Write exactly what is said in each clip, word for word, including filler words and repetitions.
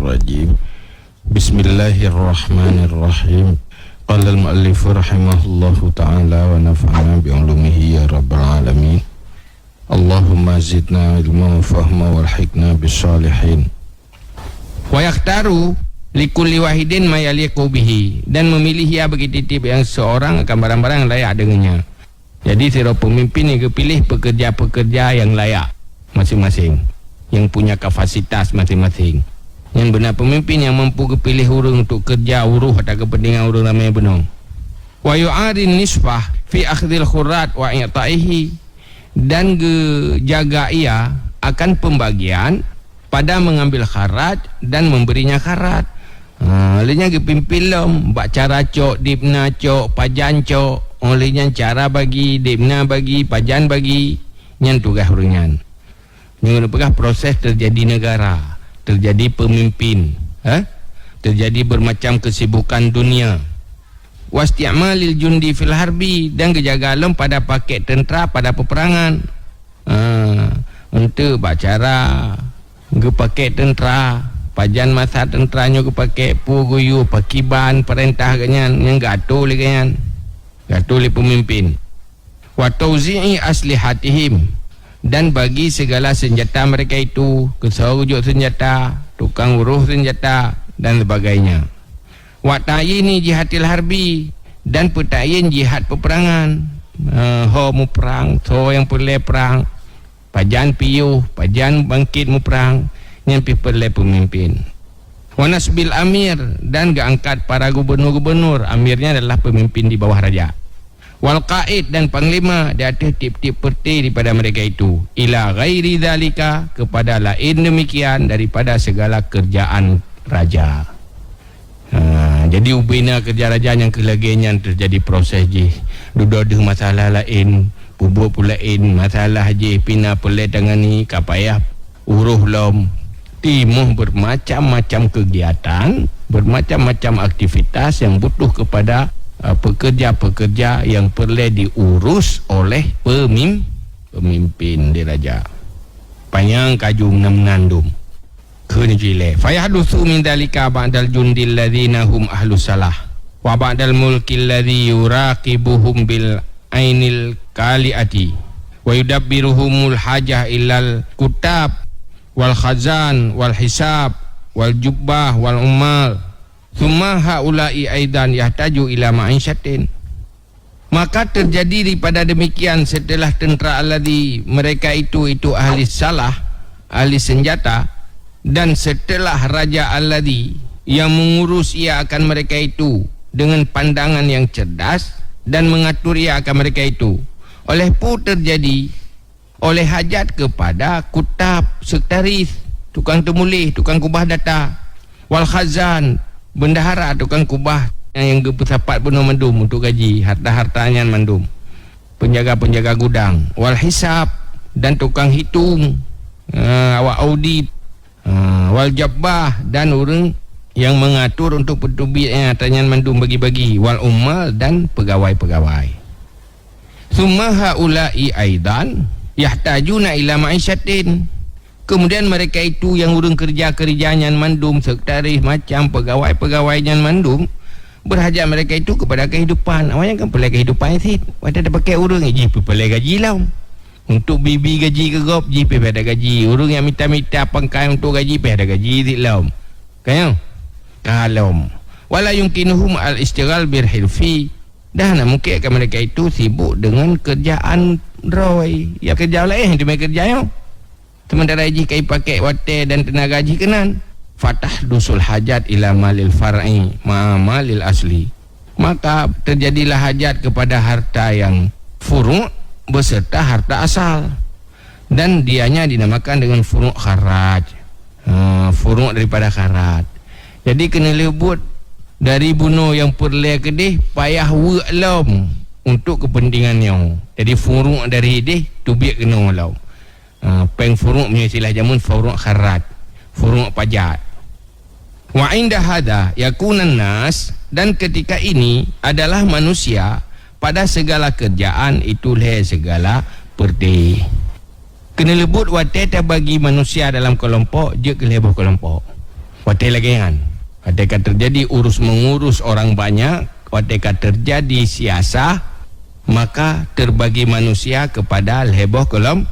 Rajim. Bismillahirrahmanirrahim. Qala al-mu'allif rahimahullahu ta'ala wa nafa'ana bi ulumihi ya rabbal alamin. Allahumma zidna ilma wa fahma walhiqna bis salihin. Wa yakhtaru likulli wahidin ma yaliqu bihi, dan memilih ia bagi tiep-tiep nyang seorang akan barang-barang yang layak dengannya. Jadi, sidroe peumimpin nyang geupiléh peukeurja-peukeurja nyang layak masing-masing, nyang punya kapasitas masing-masing. Nyan beuna peumimpin nyang mampu geupiléh ureuëng untuk keurja uroh ata keupeuntengan ureuëng ramé bunoe. Wa yu'arin nisfah fi akhdhil khurrat wa i'ta'ihi, dan geujaga ia akan pembagian pada mengambil kharaj dan memberinya kharaj. Ha, lé nyan geupimpén lom bak cara cok, dibna cok, pajan cok. Óh lheueh nyan cara bagi, dibna bagi, pajan bagi. Nyan tugaih ureuëng nyan. Nyoe geupeugah proses terjadi negara, terjadi pemimpin, eh? Terjadi bermacam kesibukan dunia. Wasti'malil jundi fil harbi, dan geujaga lom pada pakek teuntera pada peperangan. Ah, untuk bak cara geupakek teuntera, pajan masa teuntera nyoe geupakek, peue geuyue, pakiban, peurintah geuhnyan nyang geuatô lé geuhnyan, geuatô lé peumimpin. Wa tauzi'i aslihatihim, dan bagi segala senjata mereka itu, keusoe geujok senjata, tukang uroh senjata, dan sebagainya. Wa ta'yini jihatil harbi, dan peutayin jihad peperangan. Eh, ho muprang, soe nyang peureulée prang, pajan piôh, pajan bangkét muprang, nyan pih peureulée peumimpin. Wa nasbil amir, dan geuangkat para gubunur-gubunur, amir nyan adalah peumimpin di bawah raja. Wal qaid, dan panglima di ateueh tiep-tiep peureute daripada mereka itu, ila ghairi dzalika, kepada laén demikian daripada segala kerjaan raja. Ha, jadi ubena kerja raja nyang keu lagée nyan terjadi proses jih. Dudoe deuh masalah laén, peubuet peue laén, masalah jih pina peureulée tangani, ka payah uroh lom. Timoh bermacam-macam kegiatan, bermacam-macam aktivitas yang butuh kepada, uh, pekerja-pekerja yang perlu diurus oleh pemim-, pemimpin di raja. Panyang kaju meunan-meunan dum. Kheun jih lé. Fayahdusu min dzalika ba'dal jundil ladzina hum ahlus salah. Wa ba'dal mulkil ladzi yuraqibuhum bil ainil kali'ati. Wa yudabbiruhumul hajah ilal kutab wal khazan wal hisab wal jubbah wal ummal. Tsumma haula'i aidan yahtaju ila ma'isyatin. Maka terjadi daripada demikian setelah tentera alladzi mereka itu, itu ahli salah, ahli senjata, dan setelah raja alladzi yang mengurus ia akan mereka itu dengan pandangan yang cerdas dan mengatur ia akan mereka itu. Oleh pu terjadi oleh hajat kepada kutab, sekretaris, tukang teumuléh, tukang kubah data, wal khazan, bendahara, tukang kubah nyang geupeusapat bunoe mandum untuk gaji, harta-harta nyan mandum, penjaga-penjaga gudang, wal hisab, dan tukang hitung, eh, awak audit, Ha, wal jabbah, dan ureuëng nyang mengatur untuk peuteubiet nyang atra nyan mandum bagi-bagi, wal ummal, dan peugawai-peugawai. Tsumma haula'i aidan yahtajuna ila ma'isyatin. Kemudian mereka itu yang ureuëng kerja-kerja nyan mandum, sekretaris macam, peugawai-peugawai nyan mandum, berhajat mereka itu kepada kehidupan. Awaknyan kan peureulée kehidupan cit. Watée tapakai ureuëng, jih peureulée gaji lom. Untuk bi-bi gaji keu gob, jih pih ada gaji. Ureuëng nyang mita-mita pangkai untuk gaji, pih ada gaji cit lom. Ka nyo? Ka lom. Wala yumkinuhum al-isytighal bil hirfi. Dan hana mungkin akan mereka itu sibuk dengan kerjaan droe. Ya, kerja laén, teuma kerja nyoe. Sementara jih ka jipakek watée dan teunaga jih keunan. Fatahdusul hajat ila malil far'i ma'a malil asli. Maka terjadilah hajat kepada harta yang furu' beserta harta asal. Dan dianya dinamakan dengan furu' kharaj. Ha, furu' daripada kharaj. Jadi keuneulheueh buet dari bunoe nyang peureulée keudeh payah weuek lom untuk keupeuntengan nyoe. Jadi furu' dari ideh teubiet keunoe lom. Ha, péng furu' meunyoe istilah jameun furu' kharaj, furu' pajak. Wa inda hadza yakunan nas, dan ketika ini adalah manusia pada segala kerjaan itu lhée segala peureute. Keuneulheueh buet watée tabagi manusia dalam keulompok jeuet keu lhée boh keulompok. Watée lagée nyan, watée ka teujadi urus-meungurus orang banyak, watée ka teujadi siasah, maka teubagi manusia keupada lhée boh keulom-,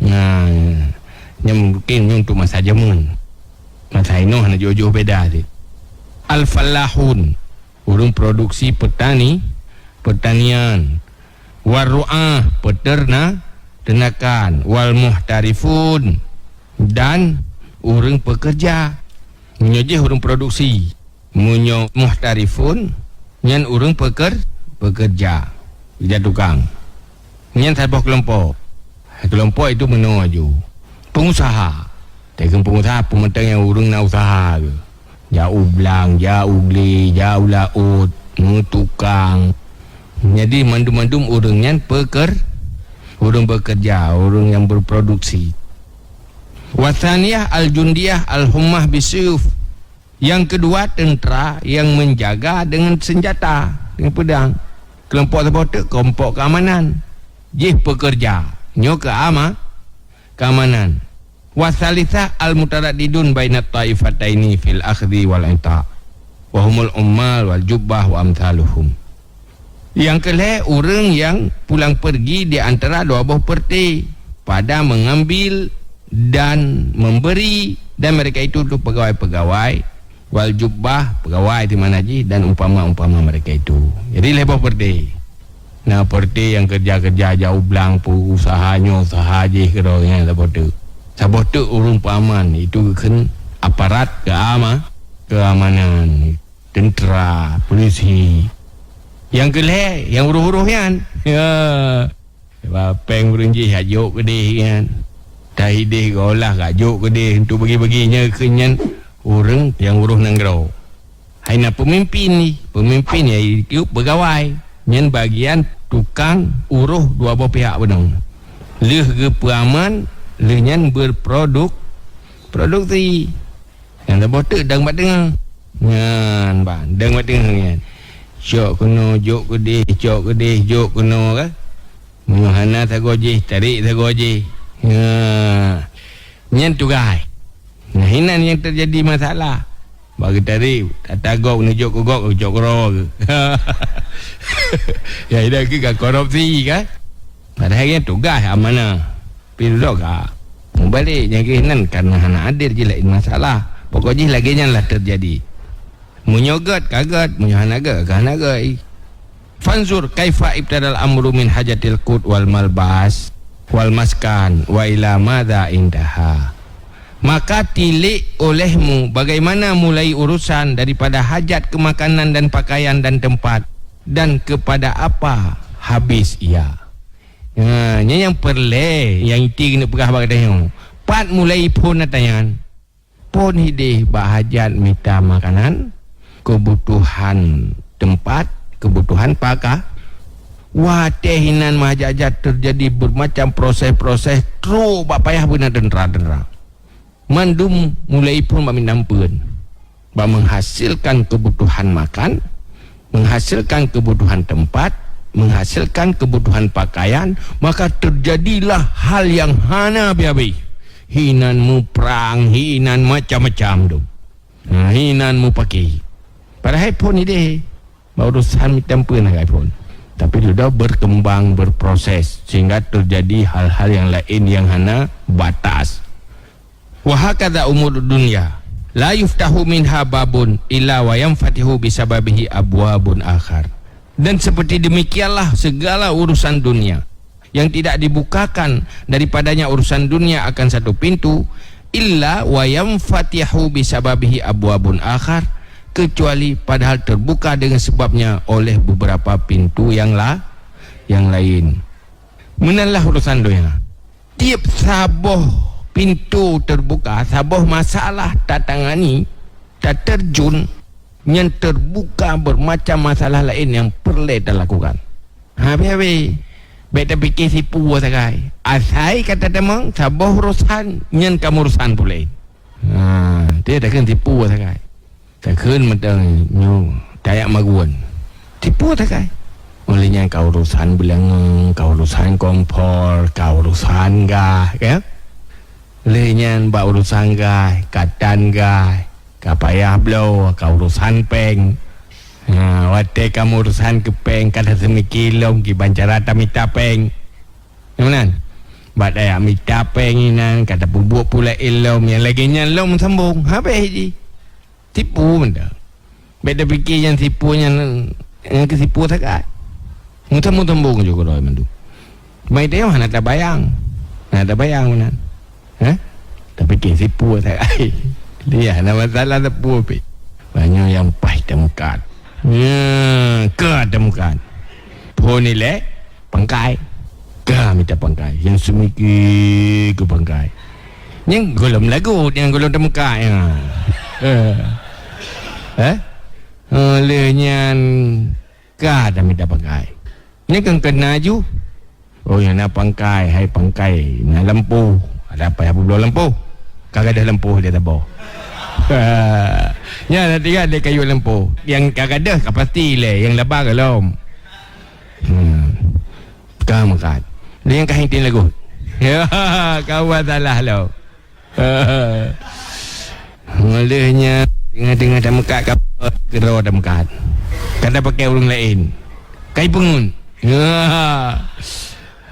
nah, nyan mungken nyoe untuk masa jameun. Masa inoe hana jiôh-jiôh beda cit. Al-fallahun, ureuëng produksi peutani, peutanian, warru'ah, peuteurna-, teunakan, wal muhtarifun, dan ureuëng peukeurja. Meunyoe jih ureuëng produksi, meunyoe muhtarifun, nyan ureuëng peuker-, peukeurja, keureuja tukang. Nyan saboh keulompok. Keulompok itu meunoe aju. Peungusaha. Teukheun peungusaha, peue mantong nyang ureuëng na useuha geuh. Jak u blang, jak u glé, jak u laôt, meutukang. Jadi, mandum-mandum ureuëng nyan peker-, ureuëng bekerja, ureuëng nyang berproduksi. Watsaniyah al-jundiyah al-hummah bisuyuf. Nyang keudua, teuntra nyang menjaga dengan senjata, dengan pedang. Keulompok saboh teuk, keulompok keamanan. Jih pekerja, nyoe keu ama-, keamanan. Watsalisah al-mutaraddidun bainat taifataini fil akhdhi wal ita. Wa humul ummal wal jubbah wa amsaluhum. Nyang keulhée, ureuëng nyang pulang pergi di antara dua boh peureuté, pada mengambil dan memberi, dan mereka itu tu pegawai-pegawai, wal jubbah, pegawai di mana jih, dan umpama-umpama mereka itu. Jadi, lhée boh peureuté. Na peureuté nyang keureuja-keureuja jak u blang, peuusaha nyoe, usaha jih keudroe nyan saboh teuk. Saboh teuk ureuëng peuaman, itu kheun aparat keama-, keamanan, teuntra, polisi. Nyang keulhée, nyang uroh-uroh nyan. Ya. Sebab péng ureuëng jih jak jok keudeh nyan. Tahi deh geuolah jak jok keudeh untuk bagi-bagi nyan kheun nyan ureuëng nyang uroh nanggroe. Hai na peumimpin jih, peumimpin nyang jih pegawai. Nyan bagian tukang uroh dua boh pihak bunoe. Lheueh geupeuaman, lheueh nyan berproduk-, produksi. Nyang saboh teuk dang bak teungoh. Nyan ban, dang bak teungoh nyan. Cok keunoe, jok keudeh, cok keudeh, jok keunoe kan. Meunyoe hana sagoe jih, tarék sagoe jih. Nyan. Nyan tugaih. Nah, inan nyang teujadi masalah. Bak geutarék, ata gob neujok keu gob, jok keudroe. Ya, inan keu ka korupsi kan. Padahai nyan tugaih amanah. Pi dudoe ka. Mubalek nyang keuh nan kana hana adil jih laén masalah. Pokok jih lagée nyan lah teujadi. Meunyoe gét ka gét, meunyoe hana gét ka hana gét. Fanzur kaifa ibtadal amru min hajatil qut wal malbas wal maskan wa ila madza intaha. Maka tilik olehmu bagaimana mulai urusan daripada hajat keu makanan dan pakaian dan tempat, dan kepada apa habis ia. Ha, nyan nyang peureulée nyang iti keuneuk peugah bak gata nyoe. Pat mulai phon ata nyan? Phon hideh bak hajat mita makanan, keubutuhan teumpat, keubutuhan paka. Watée hinan meuhajat-hajat teujadi beumacam proses-proses trok bak payah beuna teuntra-teuntra. Mandum mulai phon bak mita meupeuen, bak menghasilkan kebutuhan makan, menghasilkan kebutuhan tempat, menghasilkan kebutuhan pakaian, maka terjadilah hal yang hana habéh-habéh. Hinan muprang, hinan macam-macam tu. Ha, hinan mupaki. Padahai phon ideh, bak urusan mita meupeuen agak phon. Tapi sudah berkembang, berproses, sehingga terjadi hal-hal yang lain yang hana batas. Wa hakadha umurud dunya, la yuftahu minha babun illa wa yanfatihu bisababihi abwabun akhar. Dan seperti demikianlah segala urusan dunia, yang tidak dibukakan daripadanya urusan dunia akan satu pintu, illa wa yanfatihu bisababihi abwabun akhar, kecuali padahal terbuka dengan sebabnya oleh beberapa pintu yang la-, yang lain. Meunanlah urusan dunia. Tiep saboh pintu terbuka, saboh masalah tatangani, taterjun, nyan terbuka bermacam masalah laén nyang peureulée talakukan. Habéh-habéh, bék tapike sipu sagai. Asai ka tatamong saboh urosan, nyan ka meurusan puléh. Ha, dia takheun sipu sagai. Takheun mantong nyoe, tajak magun. Tipu sagai. Oleh nyan ka urosan beulangong, ka urosan kompor, ka urosan gah, ya. Lheueh nyan bak urosan gah, katan gah, Ka payah bloe, ka urosan péng. Ha, watée ka meuurosan keu péng, ka taseumiki lom kiban cara tamita péng. Nyoe meunan. Bak tajak mita péng inan, ka tapeubuet peue laén lom, nyang lagée nyan lom sambong. Habéh jih. Tipu mantong. Bék tapike nyang tipu nyan, nyang keusipu sagai. Meuteumé-teumé ju keudroe mandum. Mai teuh hana tabayang. Hana tabayang meunan. Hah? Tapike sipu sagai. Dia hana masalah teupeu pih. Banyak nyang paih tameukat. Nya, ka tameukat. Phon ilée pangkai. Ka mita pangkai. Nyang seumiki keu pangkai. Nyang gohlom lagot, nyang gohlom tameukat nya. Eh. Eh? Oh, lheueh nyan ka tamita pangkai. Nyang kan keuna ju. Oh, nyang na pangkai, hai pangkai. Na lampôh. Ada apa yang bloe lampôh? Ka gadôh lampôh di saboh. Nya, na tinggai di kayu lampôh. Nyang ka gadôh ka pasti lé, nyang laba gohlom. Hmm. Ka meukat. Nyang ka hinting lagot. Ya, ka buat salah lom. Lheueh nyan, teungoh-teungoh tameukat ka keudroe tameukat. Ka tapakée ureuëng laén. Ka ipeungon.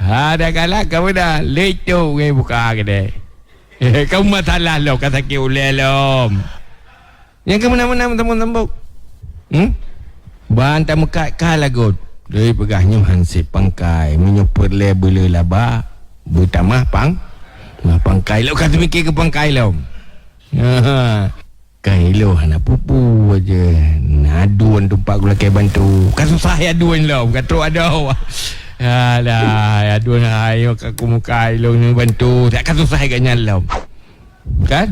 Ha, ada galak ka muda. Lecok ngai buka kedai. Ka masalah lom, ka sakét ulée lom. Nyang keu meunan-meunan sambong-sambong. Hmm? Ban tameukat ka lagot. Lheueh peugah nyoe hansép pangkai. Meunyoe peureulée beuleu laba, beutamah pang, tamah pangkai. Lôn ka teumike keu pangkai lom. Ka ilôn hana peue-peue je. Na aduen teumpat kulakée bantu. Ka susah ya aduen lom. Ka trok adoe. Alah, aduen hai ka kumukai lôn bantu. Tak ka susah gak nyan lom. Kan?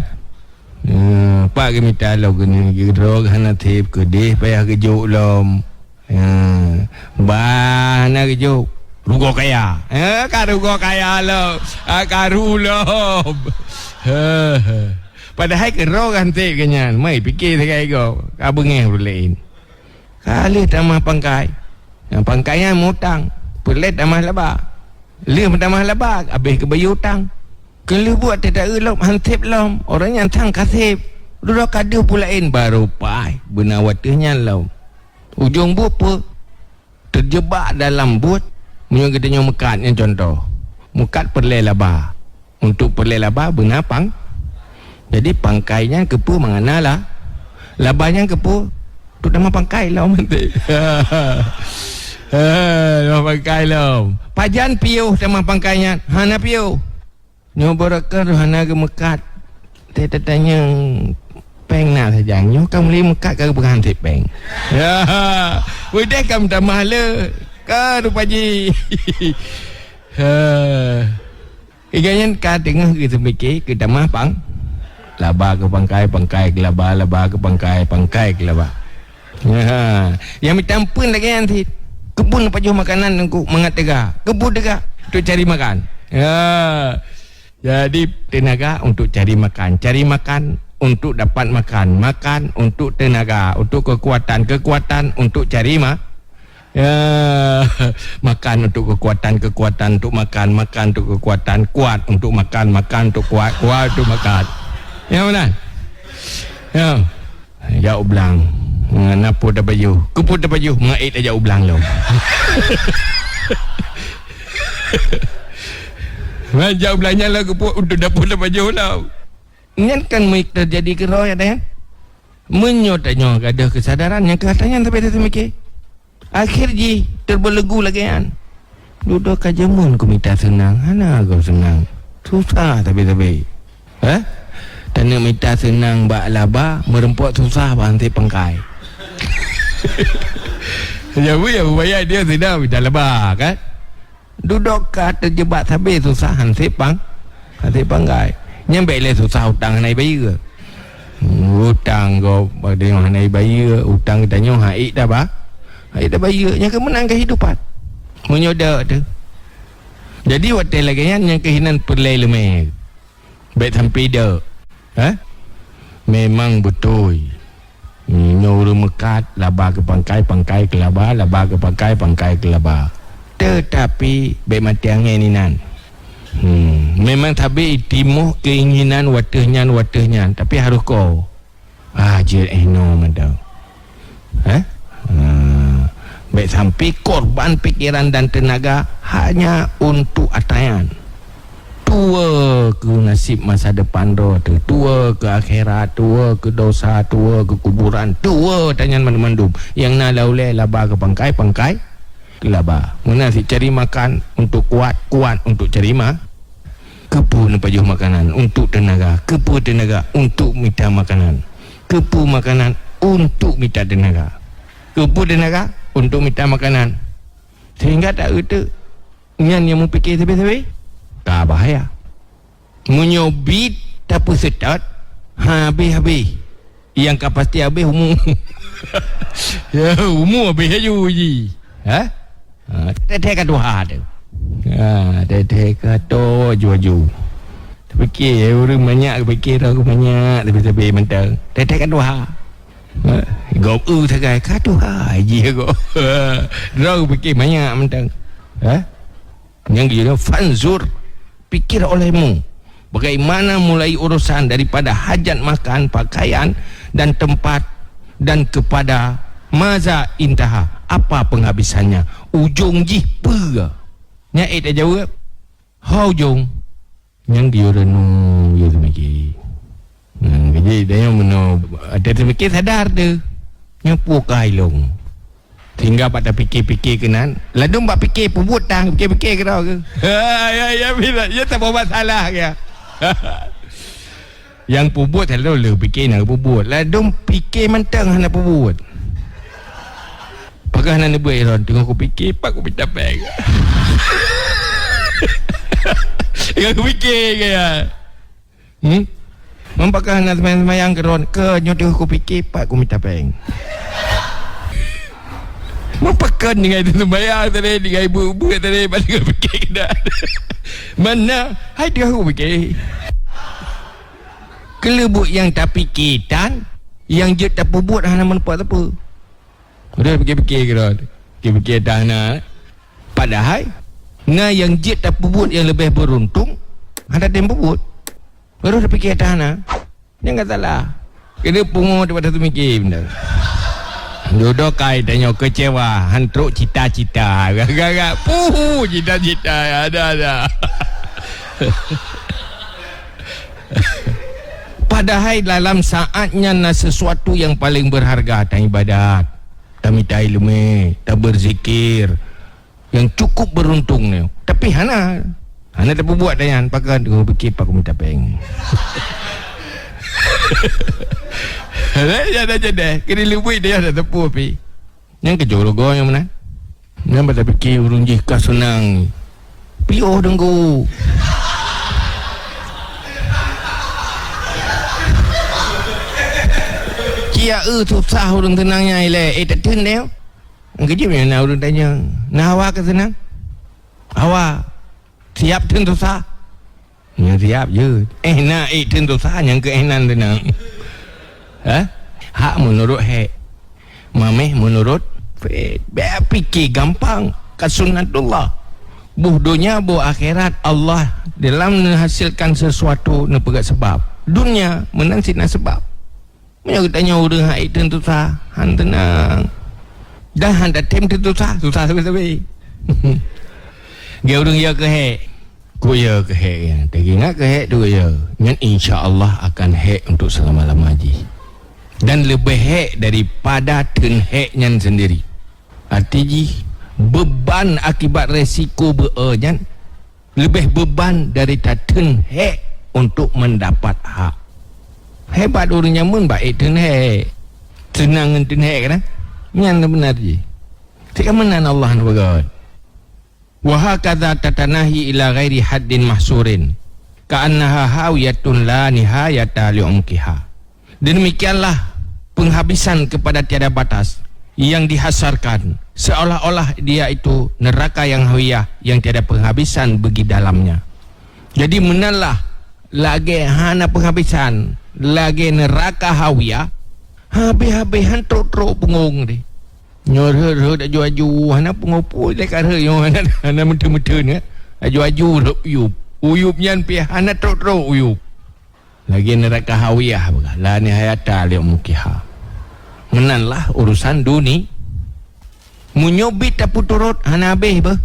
Eh, pak geumita lom keunoe, keudroe hana sép, keudeh payah geujok lom. Eh, bah hana geujok. Rugoe kaya. Eh, ka rugoe kaya lom. Ah, karu lom. Heh, heh. Padahai keudroe kan sép keu nyan. Mai pike sagai goe. Ka beungéh ureuëng laén. Ka lheueh tamah pangkai. Nyang pangkai nyan mutang. Peureulée tamah laba. Lheueh meutamah laba, habéh geubayeue utang. Keu lheueh buet teuta lom, hansép lom. Ureuëng nyan sang ka sép. Dudoe ka deuh peue laén, barô paih beuna watée nyan lom. Ujong buet peue? Teujeubak dalam buet. Meunyoe geutanyoe meukat nyan contoh. Meukat peureulée laba. Untuk peureulée laba beuna pang. Jadi pangkai nyan keupeue mangana la-, laba nyan keupeue? Untuk tamah pangkai lom. Tamah pangkai lom. Pajan piôh tamah pangkai nyan? Hana piôh. Nyoe barokon hana geumeukat. Teuh tatanyong péng na sajan. Nyoe ka mulai meukat ka geupeugah hansép péng. Ya. Udeh ka meutamah le. Ka rupa jih. Ha. Iga nyan ka teungoh geuteumike keu tamah pang. Laba keu pangkai, pangkai keu laba, laba keu pangkai, pangkai keu laba. Ha. Nyang mita ampeuen lagée nyan cit. Keupeue pajoh makanan teungku mangat teuga? Keupeue teuga? Untuk cari makan. Ya. Jadi tenaga untuk cari makan, cari makan untuk dapat makan, makan untuk tenaga, untuk kekuatan, kekuatan untuk cari ma-, ya, makan untuk kekuatan, kekuatan untuk makan, makan untuk kekuatan, kuat untuk makan, makan untuk kuat, kuat untuk makan. Ya, benar? Ya. Jak u blang. Ngon peue tapajoh? Keupeue tapajoh? Meu'et jak u blang lom. Ngon jak u blang nyan lom keupeue? Untuk dapur tapajoh lom. Nyan kan meuteujadi keudroe, ya, Dan? Meunyoe tanyoe gadôh keusadaran nyang keu atra nyan, sabe taseumike. Akhé jih teubeuleugu lagée nyan. Dudoe ka jameun ku mita seunang, hana goe seunang. Susah sabe-sabe. Hah? Taneuk mita seunang bak laba, meureumpok susah bak hansép pangkai. Nyang bu ya bubaya dia seunang mita laba, kan? Dudoe ka teujeubak sabe susah hansép pang-, hansép pangkai. Nyan bék lé susah utang hana ibayeue. Utang gob, padahai hana ibayeue, utang geutanyoe haiek taba-, haiek tabayeue. Nyang keu meunan keuhidupan. Meunyoe deuek teuh. Jadi watée lagée nyan nyang keu hinan peureulée leumé. Bék sampai deuek. Hah? Memang beutôi. Nyoe ureuëng meukat, laba keu pangkai, pangkai keu laba, laba keu pangkai, pangkai keu laba. Teutapi bék maté angén inan. Hmm, memang sabe timoh keinginan wateueh nyan, wateueh nyan, tapi harôh ko. Ah, jeuet eh nyoe mantong. Eh? Ha. Bèk sampai korban pikiran dan tenaga hanya untuk ata nyan. Tuwoe keu naseb masa depan droe teuh, tuwoe keu akhirat, tuwoe keu dosa, tuwoe keu kuburan, tuwoe tanyan mandum-mandum. Nyang na lam ulèe laba keu pangkai, pangkai keu laba. Meunan cit cari makan untuk kuat, kuat untuk cari ma-, keupeue neupajoh makanan untuk teunaga, keupeue teunaga untuk mita makanan, keupeue makanan untuk mita teunaga, keupeue teunaga untuk mita makanan. Sehingga tak euteuk nyan nyang meupike sabe-sabe, ka bahaya. Meunyoe bit tapeuseutôt, habéh-habéh. Nyang ka pasti habéh umu. Ya, umu habéh laju ji. Ha? Ha, teuh-teuh ka tuha tu. Ha, teuh-teuh ka to aju-aju. Tapike, ureueng manyak tapike, droe keu manyak, tapi-tapi mantong. Teuh-teuh ka tuha. Ha? Gob eu sagai, ka tuha ji gob. Droe tapike manyak mantong. Ha? Nyang geujeuet, fanzur, pikir olehmu, bagaimana mulai urusan daripada hajat makan, pakaian, dan tempat, dan kepada maza intaha, apa penghabisannya, ujong jih peue? Nyan ék tajaweueb, ho ujong. Nyang geuyue renung, geuyue teumiki. Nah, jadi, dan nyang meunoe, ada teumiki sadar tu. Nyoe peue ka ilong. Sehingga bak tapike-pike keunan, ladôm bak pike peubuet tang, pike-pike keudroe keuh. Ha, ya, ya, bila, ya, tak masalah keuh. Nyang peubuet, lalu le pike na peubuet. Ladôm pike mantong hana peubuet. Pakon hana neubuet, Iron? Teungoh kupike, pat kumita péng. Teungoh kupike keuh ya. Hmm? Pakon hana seumayang-seumayang keu droen, keu nyoe teungoh kupike, pat kumita péng. Pakon dengan seumayang tadi, dengan ibu-ibu tadi, pat kupike keunan. Mana? Hai teungoh kupike. Keuleubuk nyang tapike tan, nyang jeuet tapeubuet hana manfaat sapeue. Udah pike-pike keu droen. Pike-pike tan na. Padahai, na nyang jeuet tapeubuet nyang leubeh beuruntung, hana tem peubuet. Baru tapike tan na. Nyang ka salah. Keuneuk pungo daripada teumiki benda. Dudoe kai tanyoe keucewa, han trok cita-cita. Gara-gara puhu cita-cita. Ada, ada. Padahai dalam saát nyan na sesuatu nyang paleng beurharga, taibadat, tamita iéleumé, tabeuzikir, nyang cukup beuruntung nyoe. Tapi hana, hana tapeubuet dah nyan, pakon teungoh pike pat kumita péng. Hana jadi-jadi, keuneuk leubeh dah nyan, dah teupeu pi. Nyang keujok rugoe nyang meunan. Nyan bak tapike ureueng jih ka seunang. Piôh deunggu. Cia eu susah ureueng seunang nyan ilée, eh, tateun deh. Keujeuet nyan na ureueng tanyong, "Na hawa ka seunang?" "Hawa." "Siap teun susah?" "Nyan siap jeuet." "Eh, na ék teun susah, nyang keu eh nan teunang." Hah? Hak meunurot hék. Maméh meunurot fék. Bèk pike gampang. Ka sunnatullah. Boh donya, boh akhirat, Allah dalam neuhasilkan sesuatu neupeugah sebab. Dunia meunan cit na sebab. Meunyoe geutanyoe ureueng han ék teun susah, han teunang. Dan han tatem teun susah, susah sabe-sabe. Geu ureueng yo keu hék. Keu yo keu hék nyan. Teuingat keu hék tu yo. Nyan insya Allah akan hék untuk selama-lama jih. Dan leubeh hék daripada teun hék nyan sendiri. Arti jih, beban akibat resiko beu-e nyan leubeh beban dari tateun hék untuk mendapat hak. Hebat ureueng nyamun bak ék teun hék. Seunang ngon teun hék kan? Nyan beuna jih. Cit ka meunan Allah neupeugah. Wa hakadha tatanahi ila ghairi haddin mahsurin, ka'annaha hawiyatun la nihayata li umqiha. Dan demikianlah penghabisan kepada tiada batas yang dihasarkan, seolah-olah dia itu neraka yang hawiyah yang tiada penghabisan bagi dalamnya. Jadi, meunanlah lagée hana penghabisan, lagée neraka hawiyah, habéh-habéh han trok-trok peungong deh. Nyoe rhot-rhot aju-aju, hana peungong pui lé ka rhot nyoe, hana, hana meuteun-meuteun, ya. Aju-aju rhot uyueb. Uyueb nyan pih hana trok-trok uyueb. Lagèe neuraka Hawiyah, la nihayata li umkiha. Meunan lah urusan duni-, meunyoe bit tapeuturot hana habéh beuh.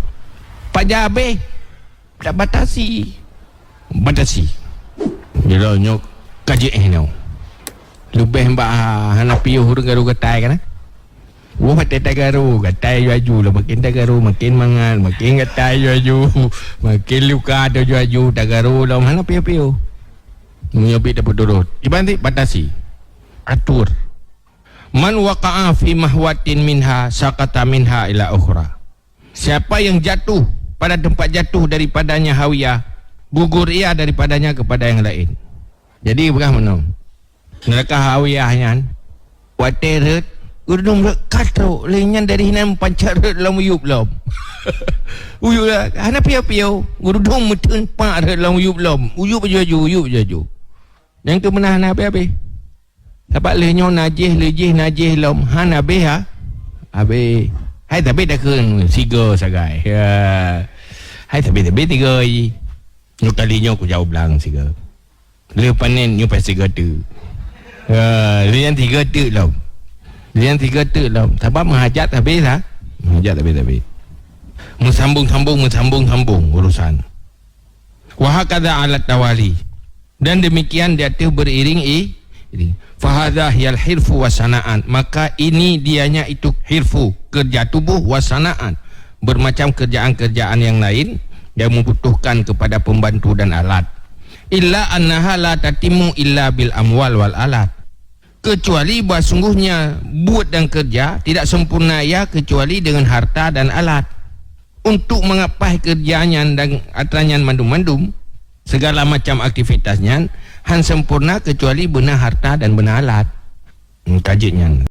Pajan habéh? Tak batasi. Batasi. Jilo nyoe ka jeuet hinoe. Leubeh bak hana piôh ureueng garu gatai kan? Woe watèe tagaru, gatai aju-aju lah. Makin tagaru, makin mangat, makin gatai aju-aju, makin luka aju-aju, tagaru lom hana piôh-piôh. Meunyoe bit tapeuturot. Iban ti batasi. Atur. Man waqa'a fi mahwatin minha saqata minha ila ukhra. Siapa yang jatuh pada tempat jatuh daripadanya Hawiyah, gugur ia daripadanya kepada yang lain. Jadi peugah meunoe. Neuraka Hawiyah nyan, watèe rhët, geurudum rhët ka trôk, lheueh nyan dari nyan pancak rhët lam uyueb lom. Uyueb lah, hana piôh-piôh, geurudum meuteun pak rhët lam uyueb lom. Uyueb aju-aju, uyueb aju-aju. Nyang keu meunan hana habéh-habéh. Sabab lheueh nyoe najih, lheueh jih najih lom, hana habéh ha? Habéh. Hai sabé takheun sigoe sagai. Ya. Hai sabé-sabé sigoe. Nyoe kali nyoe kujaweueb blang sigoe. Lheueh panen nyoe pasti sigoe teuk. Ya, lheueh nyan sigoe teuk lom. Lheueh nyan sigoe teuk lom. Sabab meuhajat habéh ha? Meuhajat habéh-habéh. Meusambung-sambung, meusambung-sambung urusan. Wa hakadha alat tawali. Dan demikian di ateueh beriring i-, iring. Fahadha hiyal hirfu wa sana'at. Maka ini dianya itu hirfu, kerja tubuh, wa sana'at, bermacam kerjaan-kerjaan yang lain yang membutuhkan kepada pembantu dan alat. Illa annaha la tatimu illa bil amwal wal alat. Kecuali bahwa sungguhnya buet dan kerja tidak sempurna ia kecuali dengan harta dan alat. Untuk mengapai kerja nyan dan atra nyan mandum-mandum, segala macam aktivitas nyan, han sempurna kecuali beuna harta dan beuna alat. Hmm, ka jeuet nyan.